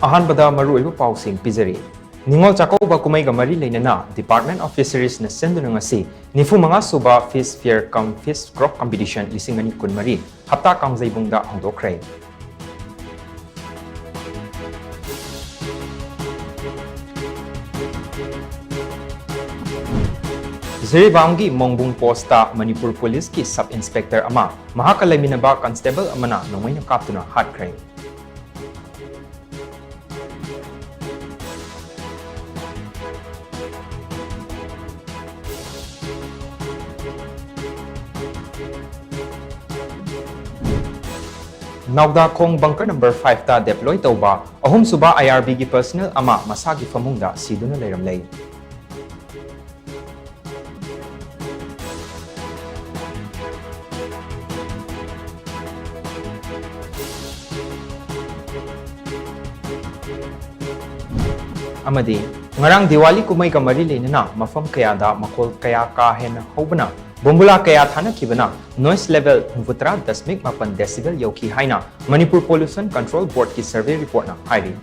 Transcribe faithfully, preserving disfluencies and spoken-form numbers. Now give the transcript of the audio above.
ꯑꯍꯥꯟꯕꯗ ꯃꯔꯨꯑꯣꯏꯕ ꯄꯥꯎꯁꯤꯡ ꯄꯤꯖꯔꯤ꯫ ꯅꯤꯉꯣꯜ ꯆꯥꯛꯀꯧꯕ ꯀꯨꯝꯍꯩꯒ ꯃꯔꯤ ꯂꯩꯅꯅ Department of Fisheries ꯅ ꯁꯤꯟꯗꯨꯅ ꯉꯁꯤ ꯅꯤꯐꯨ ꯃꯉꯥ ꯁꯨꯕ Fish Fair cum Fish Croc Competition ꯂꯤꯁꯤꯡ ꯑꯅꯤ ꯀꯨꯟꯃꯔꯤ ꯍꯞꯇꯥ ꯀꯥꯡꯖꯩꯕꯨꯡꯗ ꯍꯧꯗꯣꯛꯈ꯭ꯔꯦ꯫ ꯖꯤꯔꯤꯕꯥꯝꯒꯤ ꯃꯣꯡꯕꯨꯡ ꯄꯣꯁꯇ ꯃꯅꯤꯄꯨꯔ ꯄꯨꯂꯤꯁꯀꯤ ꯁꯕ ꯏꯟꯁꯄꯦꯛꯇꯔ ꯑꯃ ꯃꯍꯥꯛꯀ ꯂꯩꯃꯤꯟꯅꯕ ꯀꯟꯁꯇꯦꯕꯜ ꯑꯃꯅ ꯅꯣꯡꯃꯩꯅ ꯀꯥꯞꯇꯨꯅ ꯍꯥꯠꯈ꯭ꯔꯦ꯫ ꯅꯥꯎꯗꯥꯈꯣꯡ bunker number five ꯇ deploy ꯇꯧꯕ ꯑꯍꯨꯝꯁꯨꯕ I R B ꯒꯤ personnel ꯑꯃ ꯃꯁꯥꯒꯤ ꯐꯃꯨꯡꯗ ꯁꯤꯗꯨꯅ ꯂꯩꯔꯝꯂꯦ꯫ ꯑꯃꯗꯤ ꯉꯔꯥꯡ ꯗꯤꯋꯥꯂꯤ ꯀꯨꯝꯍꯩꯒ ꯃꯔꯤ ꯂꯩꯅꯅ ꯃꯐꯝ ꯀꯌꯥꯗ ꯃꯈꯣꯜ ꯀꯌꯥ ꯀꯥ ꯍꯦꯟꯅ ꯍꯧꯕꯅ ꯕꯣꯝꯕꯨꯂꯥ ꯀꯌꯥ ꯊꯥꯅꯈꯤꯕꯅ noise level ꯍꯨꯝꯐꯨꯇꯔꯥ ꯗꯁꯃꯤꯛ ꯃꯥꯄꯟ decibel ꯌꯧꯈꯤ ꯍꯥꯏꯅ ꯃꯅꯤꯄꯨꯔ Pollution Control Board ꯀꯤ survey report ꯅ ꯍꯥꯏꯔꯤ꯫